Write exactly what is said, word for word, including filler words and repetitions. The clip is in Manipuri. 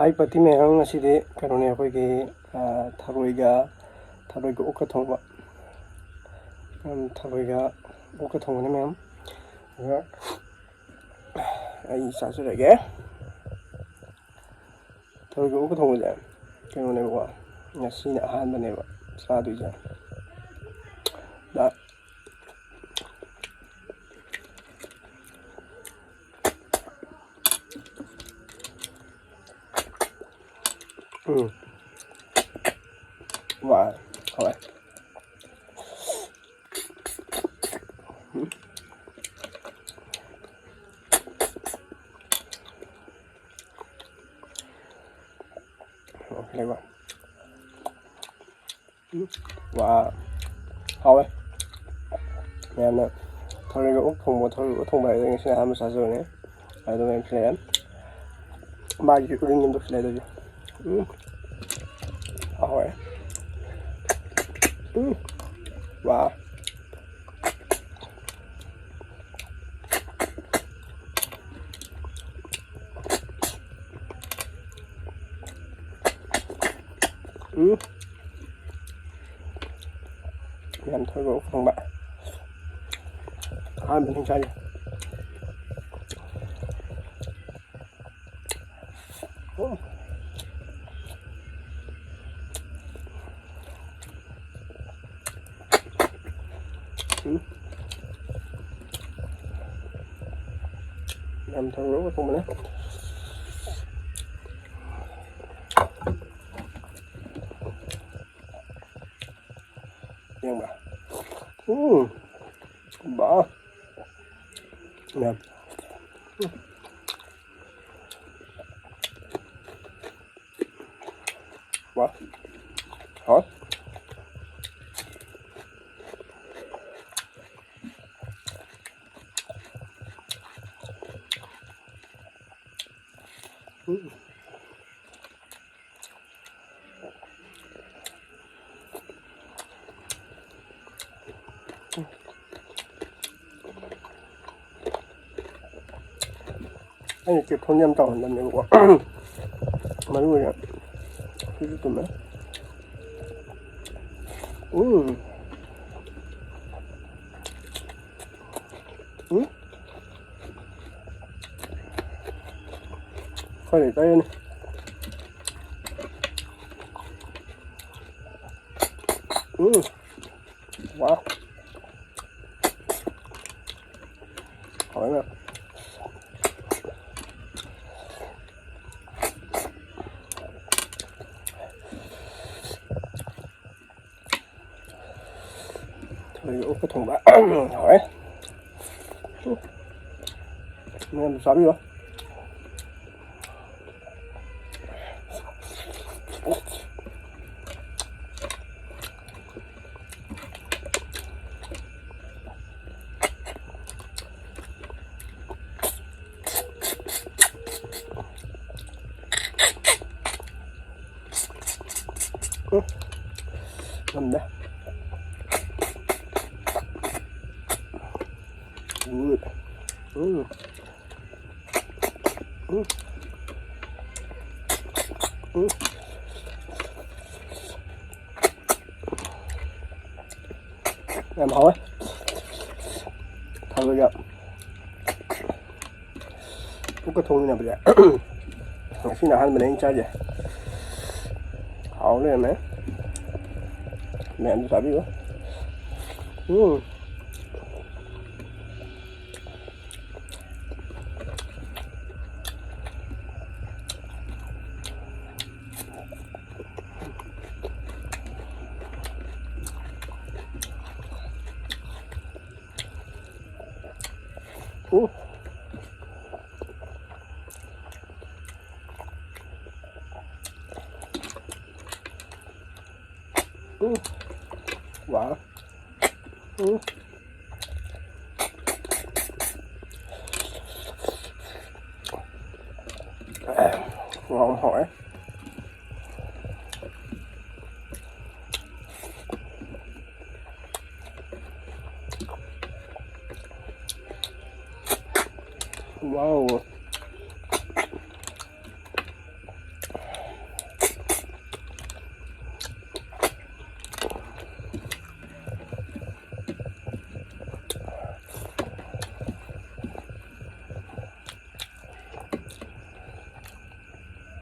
ꯍꯥꯏ ꯄꯥꯔꯇꯤ ꯃꯌꯥꯝ, ꯉꯁꯤꯗꯤ ꯀꯩꯅꯣꯅꯦ, ꯑꯩꯈꯣꯏꯒꯤ, ꯑ, ꯊꯔꯣꯏꯒ, ꯊꯔꯣꯏꯒ ꯑꯣꯛꯀ ꯊꯣꯡꯕ꯫ ꯎꯝ, ꯊꯔꯣꯏꯒ ꯑꯣꯛꯀ ꯊꯣꯡꯕꯅꯦ ꯃꯌꯥꯝ꯫ ꯑꯗꯨꯒ ꯑꯩ ꯆꯥꯖꯔꯒꯦ꯫ ꯊꯔꯣꯏꯒ ꯑꯣꯛꯀ ꯊꯣꯡꯕꯁꯦ ꯀꯩꯅꯣꯅꯦꯕꯀꯣ, ꯉꯁꯤꯅ ꯑꯍꯥꯟꯕꯅꯦꯕ ꯆꯥꯗꯣꯏꯁꯦ꯫ ꯗ-, ꯎꯝ꯫ ꯋꯥ, ꯍꯥꯎꯋꯦ꯫ ꯎꯝ꯫ ꯑꯣꯀꯦ, ꯂꯩꯕ꯫ ꯎꯝ꯫ ꯋꯥ, ꯍꯥꯎꯋꯦ꯫ ꯃꯌꯥꯝꯅ ꯊꯔꯣꯏꯒ ꯑꯣꯛ ꯊꯣꯡꯕ, ꯊꯔꯣꯏꯒ ꯑꯣꯛ ꯊꯣꯡꯕ ꯍꯥꯏꯕꯗꯣ ꯉꯁꯤꯅ ꯑꯍꯥꯟꯕ ꯆꯥꯖꯕꯅꯦ꯫ ꯑꯗꯨ ꯃꯌꯥꯝꯁꯨ ꯂꯩꯔꯦ꯫ ꯃꯥꯒꯤ ꯎꯔꯤꯡ ꯑꯃꯁꯨ ꯂꯩ ꯑꯗꯨꯒꯤ꯫ ꯎꯝ꯫ ꯍꯥꯎꯋꯦ꯫ ꯎꯝ꯫ ꯋꯥ꯫ ꯎꯝ꯫ ꯌꯥꯝ ꯊꯣꯏꯕ ꯐꯪꯕ꯫ ꯑꯍꯥꯟꯕꯅꯤ ꯆꯥꯏꯁꯦ꯫ ꯎꯝ꯫ ꯎꯝ꯫ ꯌꯥꯝ ꯊꯣꯏꯕ ꯊꯣꯡꯕꯅꯦ꯫ ꯌꯦꯡꯕ꯭ꯔꯥ? ꯎꯝ꯫ ꯕꯥ꯫ ꯌꯥꯝ꯫ ꯋꯥ꯫ ꯍꯥꯎ꯫ ꯎꯝ꯫ ꯑꯩꯅ ꯀꯦꯞꯁꯨꯜ ꯌꯥꯝ ꯆꯥꯎꯍꯟꯗꯕꯅꯦꯕꯀꯣ꯫ ꯃꯔꯨ ꯑꯣꯏꯅ ꯁꯤꯁꯨ ꯇꯨꯝꯃꯦ꯫ ꯎꯝ꯫ ꯎꯝ꯫ ꯑꯩꯈꯣꯏ ꯂꯩꯀꯥꯏꯒꯤꯅꯤ꯫ ꯎꯝ꯫ ꯋꯥ꯫ ꯍꯥꯎꯋꯦꯅꯦ꯫ ꯑꯩꯈꯣꯏꯒꯤ ꯑꯣꯛꯀ ꯊꯣꯡꯕ ꯍꯥꯎꯋꯦ꯫ ꯃꯌꯥꯝꯁꯨ ꯆꯥꯕꯤꯌꯨ꯫ ꯎꯝ꯫ ꯉꯝꯗꯦ꯫ ꯎꯝ꯫ ꯎꯝ꯫ ꯎꯝ꯫ ꯎꯝ꯫ ꯌꯥꯝ ꯍꯥꯎꯋꯦ꯫ ꯊꯔꯣꯏꯒ ꯄꯨꯛꯀ ꯊꯣꯡꯃꯤꯟꯅꯕꯁꯦ ꯉꯁꯤꯅ ꯑꯍꯥꯟꯕꯅꯦ ꯑꯩꯅ ꯆꯥꯏꯁꯦ꯫ ꯍꯥꯎ ꯂꯩꯔꯝꯃꯦ꯫ ꯃꯌꯥꯝꯁꯨ ꯆꯥꯕꯤꯌꯨ꯫ ꯎꯝ꯫ ꯎꯝ꯫ ꯎꯝ꯫ ꯋꯥ꯫ ꯎꯝ꯫ ꯋꯥ, ꯌꯥꯝ ꯍꯥꯎꯋꯦ꯫ ꯋꯥꯎ꯫